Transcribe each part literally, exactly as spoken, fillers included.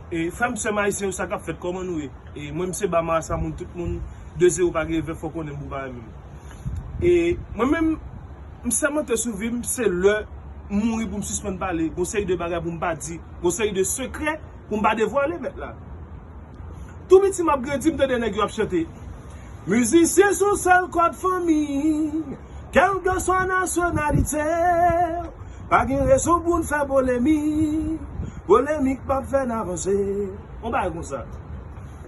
E frè m, sè m ayisyen yo, sa k ap fèt, kòman nou ye? E mwen, m se Ba Marasa, moun tout moun, de zewo pa gen vè, fò konnen m pou pa renmen m. E mwen menm, m sèmante sou vi m, se lè m mouri pou m sispann pale, gon seri de bagay pou m pa di, gon seri de sekrè pou m pa devwale, mèt la. Tou piti m ap grandi, m tande nèg yo ap chante. Mizisyen se yon sèl kòd fanmi, kèlkeswa nasyonalite w, pa gen rezon pou n fè polemik, polemik p ap fè n avanse. Yon bagay konsa.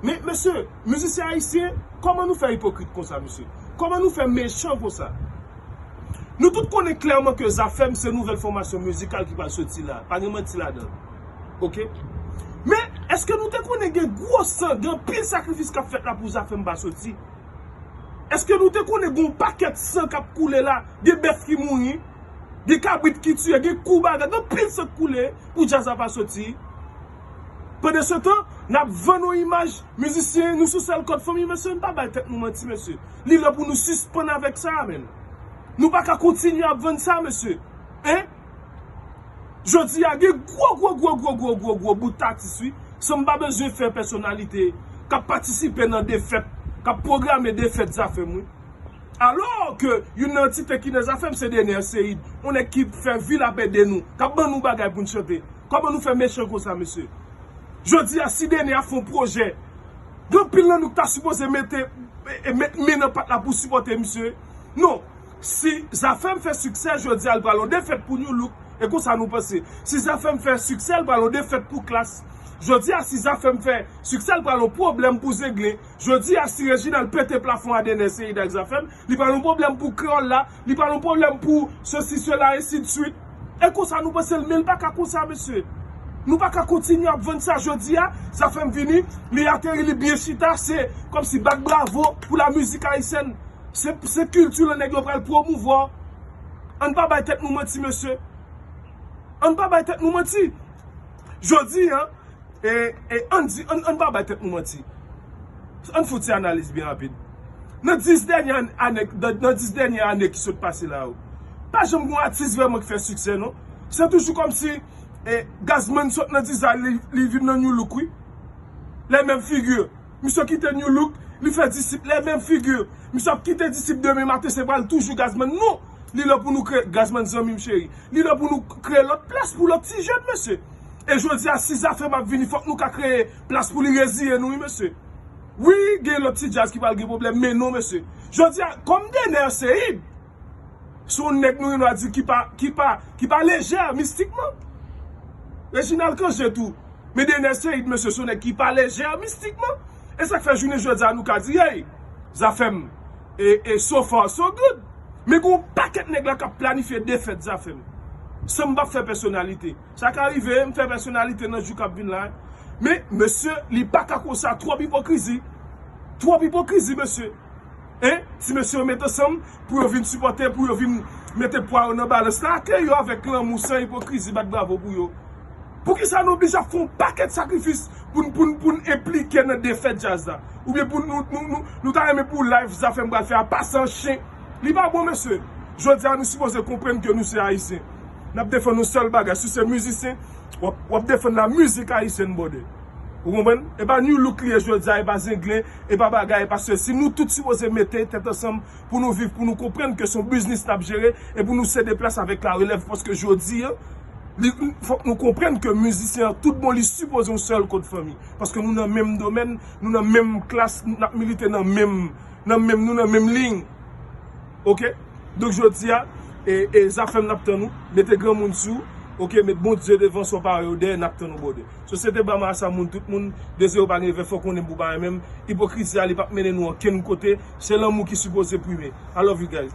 Men, mesye, mizisyen ayisyen, kòman nou fè ipokrit konsa, mesye? Kòman nou fè mechan konsa? Nou tout konnen klèman ke Zafèm se nouvèl fòmasyon mizikal ki pral soti la. Pa gen manti ladan. Oke? Men, èske nou te konnen gen gwo san, gen anpil sakrifis k ap fèt la pou Zafèm pa soti? Èske nou te konnen gen yon pakèt san k ap koule la? Gen bèf ki mouri, gen kabrit ki tiye, gen kou bagay, gen anpil san k koule pou djaz la pa soti. Pandansetan, n ap vann yon imaj, mizisyen, nou sou sèl kòd fanmi, mesye, n pa bay tèt nou manti, mesye. Li lè pou nou sispann avèk sa, menn. Nou pa ka kontinye ap vann sa, mesye. Hein? Jodi a, gen gwo, gwo, gwo, gwo, gwo, gwo, gwo bout atis, wi. San m pa bezwen fè pèsonalite, k ap patisipe nan defèt, k ap pwograme defèt Zafèm, wi. Alò ke youn nan antite ki nan Zafèm se Dener Ceïd, yon nèg ki fè vi l ap ede nou, k ap ban nou bagay pou n chante. Kòman nou fè mechan konsa, mesye? Jodi a, si Dener a fè yon pwojè, gen anpil nan nou ki ta sipoze mete, e, e, met men nan pat la pou sipòte misye. Non, si Zafèm fè siksè, jodi a, li pral yon defèt pou Nu Look. E konsa nou panse. Si Zafèm fè siksè, li pral yon defèt pou Klass. Jodi a, si Zafèm fè siksè, li pral yon pwoblèm pou Zenglen. Jodi a, si Reginald pete plafon a Dener Ceïd ak Zafèm, li pral yon pwoblèm pou Kreyòl la, li pral yon pwoblèm pou sesi, sela, ensi de swit. E konsa nou panse l, men l pa ka konsa, mesye. Nou pa ka kontinye ap vann sa jodi a. Zafèm vini, li ateri, li byen chita, se kòmsi bat bravo pou la mizik ayisyèn. Se, se kilti lan nèg yo pral pwomouvwa. Ann pa bay tèt nou manti, mesye. Ann pa bay tèt nou manti. Jodi a, e, e, ann di, ann, ann pa bay tèt nou manti. Ann fè yon ti analiz byen rapid. Nan dis dènye ane, ane, nan, nan dis dènye ane ki sot pase la yo, pa janm gen yon atis vrèman ki fè siksè, non. Se toujou kòmsi, e, Gazman sot nan Dizay, li, li vin nan Nu Look, wi. Les mêmes figures. Misye kite Nu Look, li fè Disip, les mêmes figures. Misye ap kite Disip demen maten, se pral toujou Gazman. Non! Li lè pou nou kreye, Gazman zanmi m cheri, li lè pou nou kreye lòt plas pou lòt ti jèn, mesye. E jodi a, si Zafèm ap vini, fòk nou ka kreye plas pou li reziye nou, wi, mesye. Wi, gen lòt ti djaz ki pral gen pwoblèm, men non, mesye. Jodi a, kòm Dener Ceïd, se yon nèg nou gen dwa di ki pa, ki pa, ki pa lejè mistikman. Reginald Cangé tou. Men Dener Ceïd, mesye, se yon nèg ki pa lejè mistikman. E sa k fè jounen jodi a nou ka di, hey, Zafèm, e, e so far, so good. Men gen yon pakèt nèg la k ap planifye defèt Zafèm. San m p ap fè pèsonalite. Sa ka rive, m fè pèsonalite nan jou k ap vin la. Men, mesye, li pa ka konsa, twòp ipokrizi. Twòp ipokrizi, mesye. Hein? Ti mesye yo met ansanm pou yo vin sipòte, pou yo vin mete pwa yo nan balans la. Akèy yo avèk lanmou, san ipokrizi, bat bravo pou yo. Poukisa nou oblije ap fè yon pakèt sakrifis pou n, pou n, pou n enplike nan defèt djaz la? Oubyen pou nou, nou, nou, nou ta renmen pou live Zafèm pral fè a pase an chen? Li pa bon, mesye. Jodi a, nou sipoze konprann ke nou se Ayisyen. N ap defann yon sèl bagay. Si w se mizisyen, w ap, w ap defann la mizik ayisyèn, brother. Ou konprann? E pa Nu Look li ye jodi a, e pa Zenglen, e pa bagay, e pa sesi. Nou tout sipoze mete tèt ansanm pou nou viv, pou nou konprann ke se yon biznis n ap jere e pou nou sede plas avèk larelèv, paske jodi a, li, fòk nou konprann ke mizisyen an tout bon, li sipoze yon sèl kòd fanmi. Paske nou nan menm domèn, nou nan menm klas, n ap milite nan menm, nan menm, nou nan menm liy. Oke? Donk jodi a, e, e Zafèm n ap tann ou, mete granmoun sou ou, oke, met Bondye devan, san w pa wè yo dèyè, n ap tann ou, brother. Sosyete Ba Marasa, moun tout moun, de zewo pa gen vè, fò konnen m pou pa renmen m. Ipokrizi a, li p ap mennen nou ankenn kote. Se lanmou ki sipoze prime. I love you guys.